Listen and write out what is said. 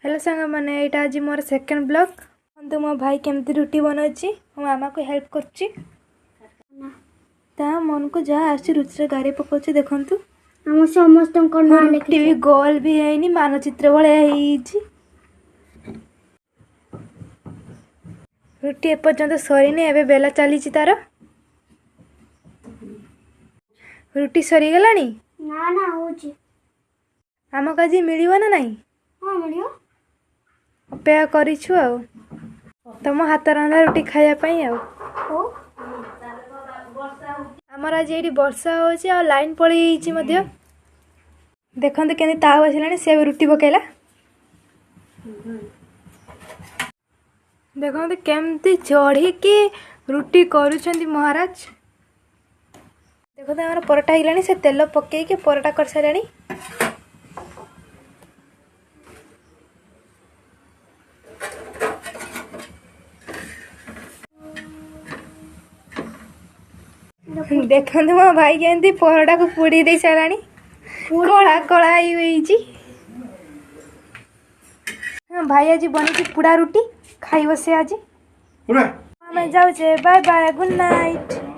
Hello ସାଙ୍ଗମାନେ, ଏଇଟା ଆଜି ମୋର ସେକେଣ୍ଡ ବ୍ଲଗ୍। ଦେଖନ୍ତୁ ମୋ ଭାଇ କେମିତି ରୁଟି ବନାଉଛି, ମୋ ମାମାକୁ ହେଲ୍ପ କରୁଛି। ତା ମନକୁ ଯାହା ଆସୁଛି ରୁଟିରେ ଗାରି ପକାଉଛି। ଦେଖନ୍ତୁ ଆମ ସମସ୍ତଙ୍କ ନାଁ ରୁଟି ଲେଖିଛି। ବି ଗୋଲ ବି ହେଇନି, ମାନଚିତ୍ର ଭଳିଆ ହେଇଯାଇଛି। ରୁଟି ଏପର୍ଯ୍ୟନ୍ତ ସରିନି, ଏବେ ବେଲା ଚାଲିଛି ତାର। ରୁଟି ସରିଗଲାଣି? ନା ନା, ହଉଛି। ଆମକୁ ଆଜି ମିଳିବ ନା ନାହିଁ? ହଁ, ମିଳିବ। ଅପେକ୍ଷା କରିଛୁ ଆଉ ତମ ହାତ ରନ୍ଧା ରୁଟି ଖାଇବା ପାଇଁ ଆଉ। ହଉ। ଆମର ଆଜି ଏଇଠି ବର୍ଷା ହେଉଛି ଆଉ ଲାଇନ୍ ପଳେଇ ଯାଇଛି ମଧ୍ୟ। ଦେଖନ୍ତୁ କେମିତି ତାଉ ଆସିଲାଣି, ସେ ଏବେ ରୁଟି ପକେଇଲା। ଦେଖନ୍ତୁ କେମିତି ଚଢ଼ିକି ରୁଟି କରୁଛନ୍ତି ମହାରାଜ। ଦେଖନ୍ତୁ ଆମର ପରଟା ହେଇଗଲାଣି, ସେ ତେଲ ପକେଇକି ପରଟା କରିସାରିଲାଣି। ଦେଖନ୍ତୁ ମୋ ଭାଇ କେମିତି ପରଟାକୁ ପୋଡ଼ି ଦେଇ ସାରିଲାଣି, କଳା କଳା ହେଇଯାଇଛି। ହଁ, ଭାଇ ଆଜି ବନେଇଛି ପୋଡ଼ା ରୁଟି, ଖାଇବ ସେ ଆଜି। ପୁରା। ଆମେ ଯାଉଛେ, ବାଏ ବାଏ, ଗୁଡ୍ ନାଇଟ୍।